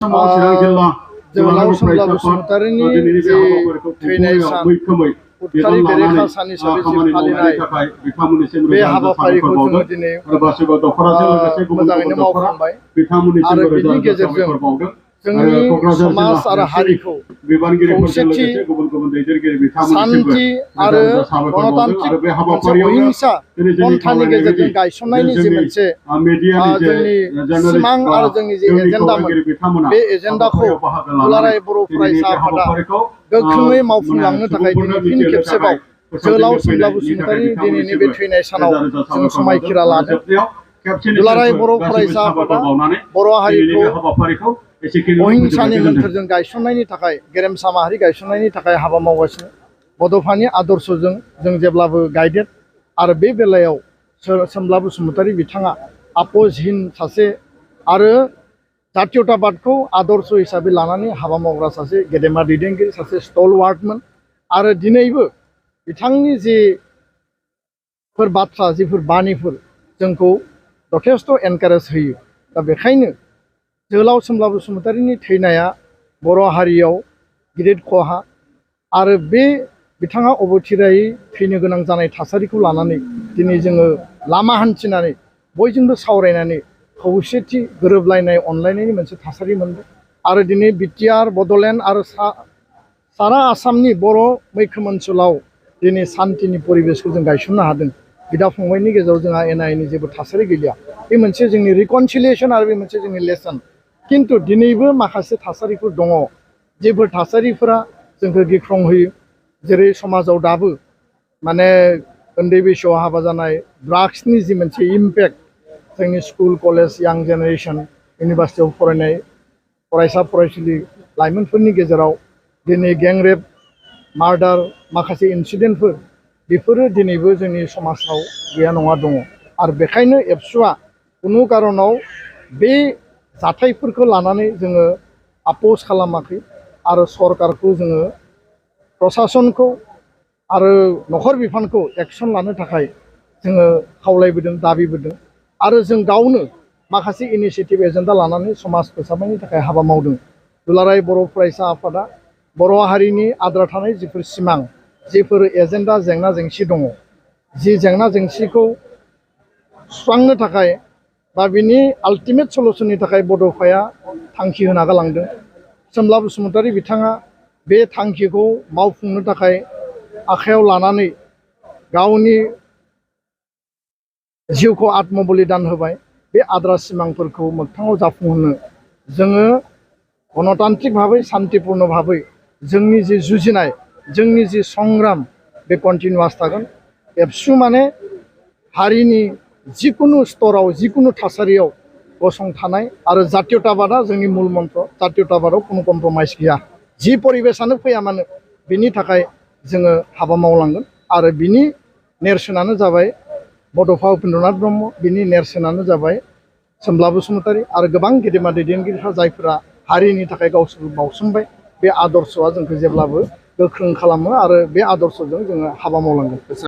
जोहोलाव सोमब्ला बसुमतारीनि जे थैनाय सान उदखारि बेरेखा सान हिसाबै जि फालिनाय बे हाबाफारिखौ जोङो दिनै मोजाङैनो मावफुंबाय आरो बिनि गेजेरजों जोंनि समाज आरो हारिखौ खौसेथि सान्थि आरो गणतान्त्रिक मोनसे अहिंसा पन्थानि गेजेरजों गायसननायनि जि मोनसे जोंनि सिमां आरो जोंनि जि एजेन्डामोन बे एजेन्डाखौ दुलाराय बर' फरायसा आफादा गोख्रोङै मावफुंलांनो थाखाय दिनै फिन खेबसेबाव जोहोलाव सोमब्ला बसुमतारीनि दिनैनि बे थैनाय सानाव जों समायखिरा लादों। दुलाराय बर' फरायसा आफादा बर' हारिखौ अहिंसानि मोन्थोरजों गायसननायनि थाखाय गेरेमसा माहारि गायसननायनि थाखाय हाबा मावगासिनो। बड'फानि आदर्शजों जों जेब्लाबो गाइडेड आरो बे बेलायाव सोमब्ला बसुमतारी बिथाङा आपोसहीन सासे आरो जातीयताबादखौ आदर्श हिसाबै लानानै हाबा मावग्रा सासे गेदेमा दैदेनगिरि सासे स्टलवार्टमोन आरो दिनैबो बिथांनि जिफोर बाथ्रा जिफोर बाणीफोर जोंखौ जथेस्थ' एनकारेज होयो। दा बेखायनो जोहोलाव सोमब्ला बसुमतारीनि थैनाया बर' हारियाव गिदिर खहा आरो बे बिथाङा अबथिरायै थैनो गोनां जानाय थासारिखौ लानानै दिनै जोङो लामा हान्थिनानै बयजोंबो सावरायनानै खौसेथि गोरोबलायनाय अनलायनायनि मोनसे थासारि मोनदों आरो दिनै बिटिआर बड'लेण्ड आरो सारा आसामनि बर' मैखोम ओनसोलाव दिनै सान्थिनि परिबेसखौ जों गायसननो हादों। बिदा फंबायनि गेजेराव जोंहा एना एनि जेबो थासारि गैलिया। बे मोनसे जोंनि रिकनसिलिएसन आरो बे मोनसे जोंनि लेसन। किन्तु दिनैबो माखासे थासारिफोर दङ जेफोर थासारिफोरा जोंखौ गिख्रंहोयो। जेरै समाजाव दाबो माने उन्दै बैसोआव हाबा जानाय ड्राग्सनि जि मोनसे इम्पेक्ट जोंनि स्कुल कलेज यां जेनेरेसन इउनिभार्सिटियाव फरायनाय फरायसा फरायसुलि लाइमोनफोरनि गेजेराव दिनै गेंरेप मार्डार माखासे इन्सिडेन्टफोर बेफोरो दिनैबो जोंनि समाजाव गैया नङा दङ आरो बेखायनो एबसुआ कुनु कारनाव बे जाथायफोरखौ लानानै जोङो आपस खालामाखै आरो सरकारखौ जोङो प्रसासनखौ आरो नखर बिफानखौ एक्सन लानो थाखाय जोङो खावलायबोदों दाबिबोदों आरो जों गावनो माखासे इनिसियेटिभ एजेन्डा लानानै समाज फोसाबनायनि थाखाय हाबा मावदों। दुलाराय बर' फरायसा आफादा बर' हारिनि आद्रा थानाय जिफोर सिमां जिफोर एजेन्डा जेंना जेंसि दङ जि जेंना जेंसिखौ सुस्रांनो थाखाय बा बिनि आल्टिमेट सलुसननि थाखाय बड'फाया थांखि होना गालांदों। सोमब्ला बसुमतारी बिथाङा बे थांखिखौ मावफुंनो थाखाय आखायाव लानानै गावनि जिउखौ आत्मबलिदान होबाय। बे आद्रा सिमांफोरखौ मोगथाङाव जाफुंहोनो जोङो गणतान्त्रिक भाबै शान्तिपूर्ण भाबै जोंनि जि जुजिनाय जोंनि जि संग्राम बे कन्टिनिउआस थागोन। एबसु माने हारिनि जिकुनु स्तराव जिकुनु थासारियाव गसंथानाय आरो जातीयताबादा जोंनि मुल मन्त्र। जातीयताबादाव कुनु कम्प्रमाइज गैया। जि परिबेसानो फैया मानो बिनि थाखाय जोङो हाबा मावलांगोन आरो बिनि नेरसोनानो जाबाय बड'फा उपेन्द्रनाथ ब्रह्म, बिनि नेरसोनानो जाबाय सोमब्ला बसुमतारी आरो गोबां गेदेमा दैदेनगिरिफ्रा जायफोरा हारिनि थाखाय गावसोरखौ बावसोमबाय। बे आदर्शआ जोंखौ जेब्लाबो गोख्रों खालामो आरो बे आदर्शजों जोङो हाबा मावलांगोन।